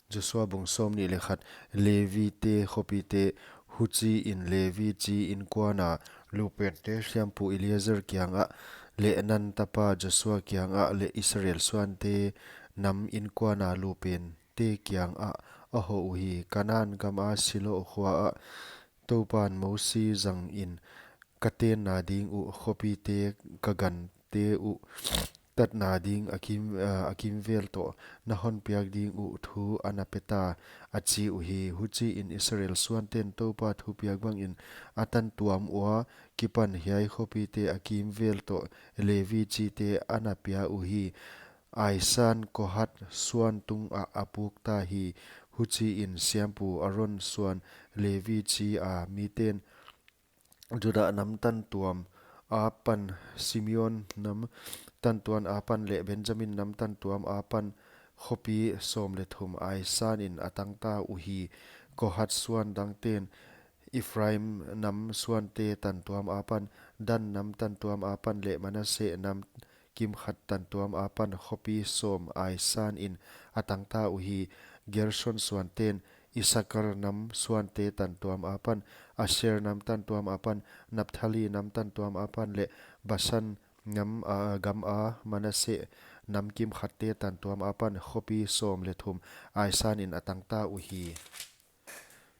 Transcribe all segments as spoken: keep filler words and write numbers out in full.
Joshua bung sawmnih leh khat. Levi te khopite. Huchiin Levi chi inkuan a lupente siampu Eleazar kiangah leh Nun tapa Joshua kiangah leh Israel suante nam inkuan a lupente kiangah a hoh uhi. Kanan gama Silo khua ah Toupan Mosi zangin ka tenna ding uh khopite ka gante uh tatna ding a kim, a, a kimvel toh na honpiak ding uh thu ana peta, a chi uhi. Huchiin Israel suanten Toupa thupiak bangin a tantuam ua kipan hiai khopite a kimvel toh Levi chite ana pia uhi. Aisan Kohat suan tungah a pukta hi. Huchiin siampu Aron suan Levi chi a miten Judah nam tantuam apan, Simeon nam tantuam apan leh Benjamin nam tantuam apan khopi sawm leh thum Aisanin a tangta uhi. Kohat suan dangten Ephraim nam suante tantuam apan, Dan nam tantuam apan leh Manasseh nam kimkhat tantuam apan khopi sawm Aisanin a tangta uhi. Gerson suanten Isakar nam suante tantuam apan, Asher nam tantuam apan, Naphtali nam tantuam apan leh Basan nam, a, gama Manasseh nam kimkhatte tantuam apan khopi sawm leh thum Aisanin a tangta uhi.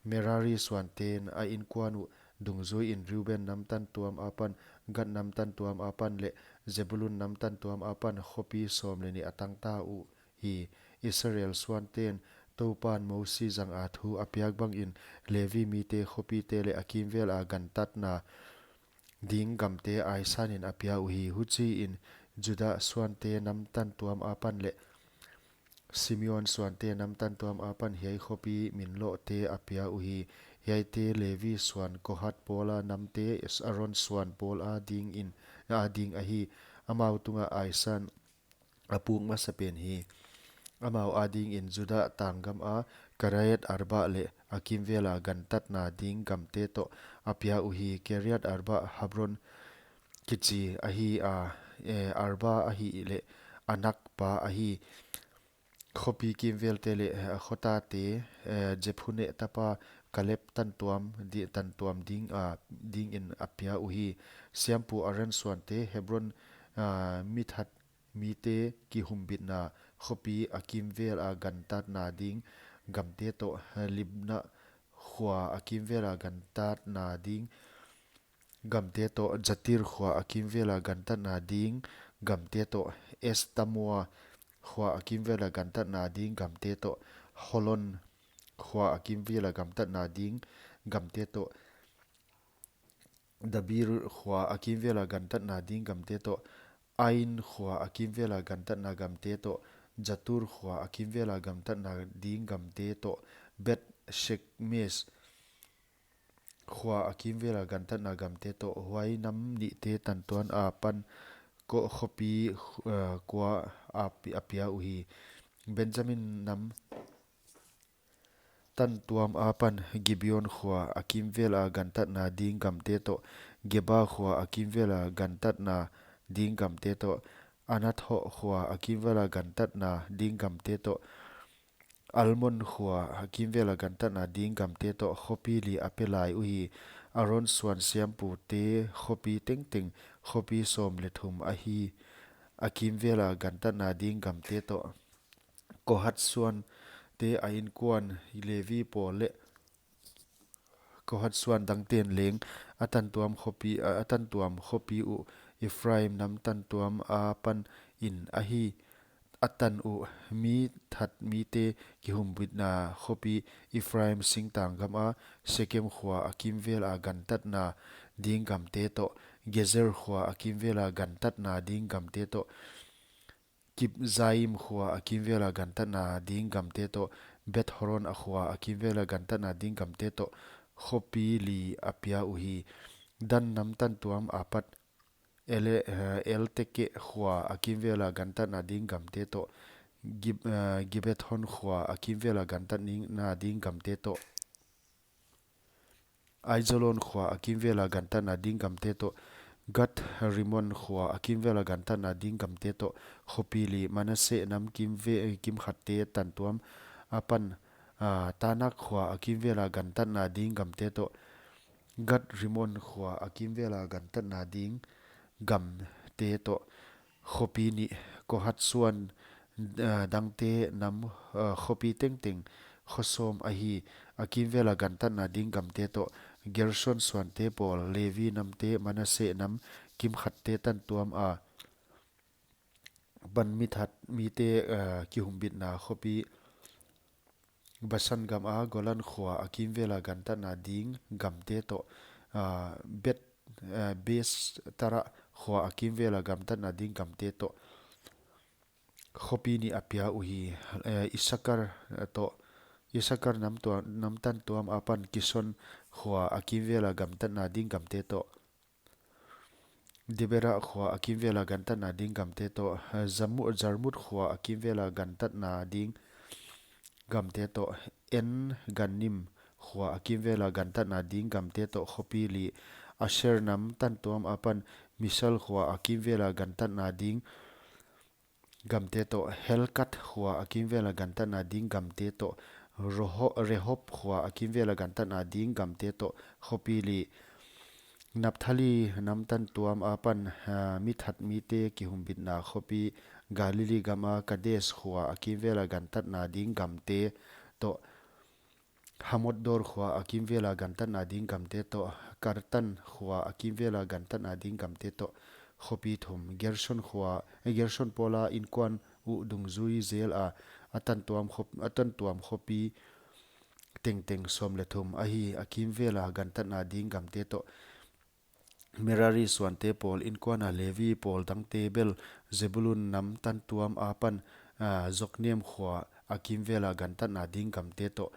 Merari suanten a inkuan uh dungzuiin Reuben nam tantuam apan, Gad nam tantuam apan leh Zebulun nam tantuam apan khopi sawm leh nih a tangta uhi. Israel suanten Toupan Mosi zanga thu a piak bangin Levi mite khopite leh a kimvel a gantatna ding gamte Aisanin a pia uhi. Huchiin Judah suante nam tantuam apan leh Simeon suante nam tantuam apan hiai khopi minlohte a pia uhi. Hiaite Levi suan Kohat pawla namte Aron suan pawl adingin, ading ahi. Amau tunga Aisan a puk masapen hi. Amau adingin Judah tanggama Kiriath Arba leh a kimvela gantatna ding gamte toh a pia uhi. Kiriath Arba Hebron kichi ahi a, eh, Arba ahihleh Anak pa ahi. Khopi kimvelte leh, eh, a khotate, eh, Jephunne tapa Kaleb tantuam di, tantuam ding, ah, dingin a pia uhi. Siampu Aron suante Hebron, ah, mithat mite kihumbitna khopi a kimvela gantatna ding gamte toh, Libna khua a kimvela gantatna ding gamte toh, Jatir khua a kimvela gantatna ding gamte toh, Estemoa khua a kimvela gantatna ding gamte toh, Holon khua a kimvela gantatna ding gamte toh, Debir khua a kimvela gantatna ding gamte toh, Ain khua a kimvela gantatna gamte toh, Jatur khua a kimvela gantatna ding gamte toh, Beth Shemesh khua a kimvela gantatna gamte toh, huai nam nihte tantuam apan ko khopi, eh, kua a pi-, a pia uhi. Benjamin nam tantuam apan Gibeon khua a kimvela gantatna ding gamte toh, Geba khua a kimvela gantatna ding gamte toh, Anathoth khua a kimvela gantatna ding gamte toh, Almon khua a kimvela gantatna ding gamte toh, khopi li a pe lai uhi. Aron suan siampute khopi tengteng khopi sawm leh thum ahi, a kimvela gantatna ding gamte toh. Kohat suante a inkuan Levi pawl leh Kohat suan dangten leng a tantuam khopi, a, a tantuam khopi uh Ephraim nam tantuam apan in ahi. A tan uh mi that mite kihumbitna khopi Ephraim singtang gama Sekem khua a kimvela gantatna ding gamte toh, Gezer khua a kimvela gantatna ding gamte toh, Kibzaim khua a kimvela gantatna ding gamte toh, Beth-horon a khua a kimvela gantatna ding gamte toh, khopi li a pia uhi. Dan nam tantuam apat Ele-, eh, Elteke khua a kimvela gantatna ding gamte toh, Gib-, eh, Gibethon khua a kimvela gantatna ding gamte toh, Aizalon khua a kimvela gantatna ding gamte toh, Gath-rimon khua a kimvela gantatna ding gamte toh, khopi li. Manasseh nam kimve-, kimkhatte tantuam apan, ah, Tanak khua a kimvela gantatna ding gamte toh, Gath Rimmon khua a kimvela gantatna ding gamte toh, khopi nih. Kohat suan, ah, dangte nam, ah, khopi tengteng khosawm ahi, a kimvela gantatna ding gamte toh, Gerson suante pawl, Levi namte, Manase nam kimkhatte tantuam a pan mithat mite, ah, kihumbitna khopi, Basan gam a Golan khua a kimvela gantatna ding gamte toh, ah, Bet, ah, Beestara khua a kimvela gantatna ding gamte toh, khopi nih a pia uhi. Eh, Isakar, eh, toh, Isakar nam tua-, nam tantuam apan Kison khua a kimvela gantatna ding gamte toh, Debera khua a kimvela gantatna ding gamte toh, eh, Zamu-, Jarmut khua a kimvela gantatna ding gamte toh, En Gannim khua a kimvela gantatna ding gamte toh, khopi li. Asher nam tantuam apan Misal khua a kimvela gantatna ding gamte toh, Helkat khua a kimvela gantatna ding gamte toh, Roho-, Rehob khua a kimvela gantatna ding gamte toh, khopi li. Naphtali nam tantuam apan, ah, mithat mite kihumbitna khopi, Galili gam a Kades khua a kimvela gantatna ding gamte toh, Hamot Dor khua a kimvela gantatna ding gamte toh, Kartan khua a kimvela gantatna ding gamte toh, khopi thum. Gerson khua, eh, Gerson pawla inkuan uh dungzui zel a, a tantuam khop-, a tantuam khopi tengteng sawm le thum ahi, a kimvela gantatna ding gamte toh, Merari suante pawl inkuan a Levi pawl dangte bel, Zebulun nam tantuam apan, ah, Jokneam khua a kimvela gantatna ding gamte toh,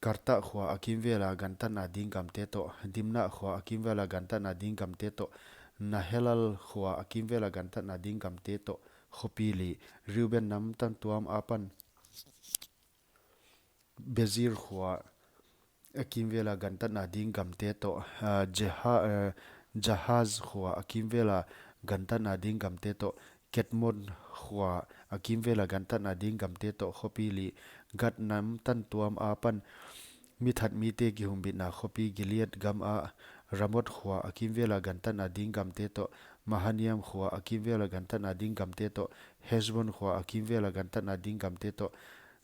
Karta khua a kimvela gantatna ding gamte toh, Dimna khua a kimvela gantatna ding gamte toh, Nahalal khua a kimvela gantatna ding gamte toh, khopi li. Reuben nam tantuam apan Bezir khua a kimvela gantatna ding gamte toh, ah, Jeha-, eh, Jahaz khua a kimvela gantatna ding gamte toh, Ketmon khua a kimvela gantatna ding gamte toh, khopi li. Gad nam tantuam apan mithat mite kihumbitna khopi, Gilead gam a Ramot khua a kimvela gantatna ding gamte toh, Mahanaim khua a kimvela gantatna ding gamte toh, Heshbon khua a kimvela gantatna ding gamte toh,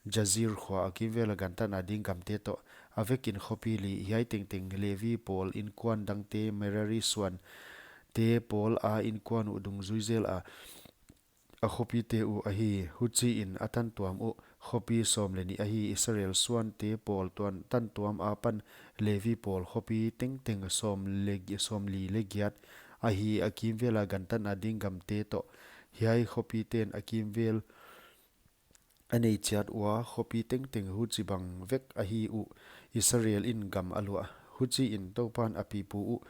Jazir khua a kimvela gantatna ding gamte toh, a vekin khopi li. Hiai tengteng Levi pawl inkuan dangte, Merari suante pawl a inkuan uh dungzui zel a, a khopite uh ahi. Huchiin a tantuam uh khopi sawm le nih ahi. Israel suante pawl tuan tantuam apan Levi pawl khopi tengteng sawm le gi-, sawmli le giat ahi. A kimvela gantatna ding gamte toh, hiai khopiten a kimvel a nei chiat ua, khopi tengteng huchibang vek ahi uh. Israel in gam a luah. Huchiin Toupan a pipu uh,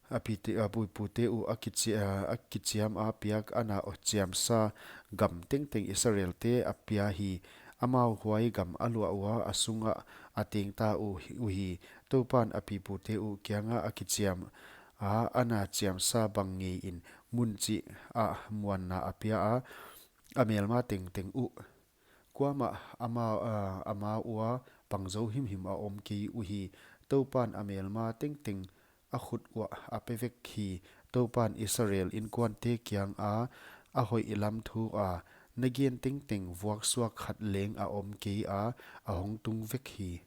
a pite, a pipute uh a kichi-, a, a kichiam a piak a na chiamsa gam tengteng Israelte a pia hi. Amau huai gam a luah ua, a sungah a tengta uh hi, uhi. Toupan a pipute uh kianga a kichiam a, a na chiamsa bang ngeiin mun chih ah muanna a pia a, a melma tengteng uh. Kuamah amau, ah, amau ua pangzou himhim a om kei uhi. Toupan a melma tengteng a khut uah a pe vek hi. Toupan Israel inkuante kianga a hoih lam thu a, na gen tengteng vuaksuak khat leng a om kei a, a hong tung vek hi.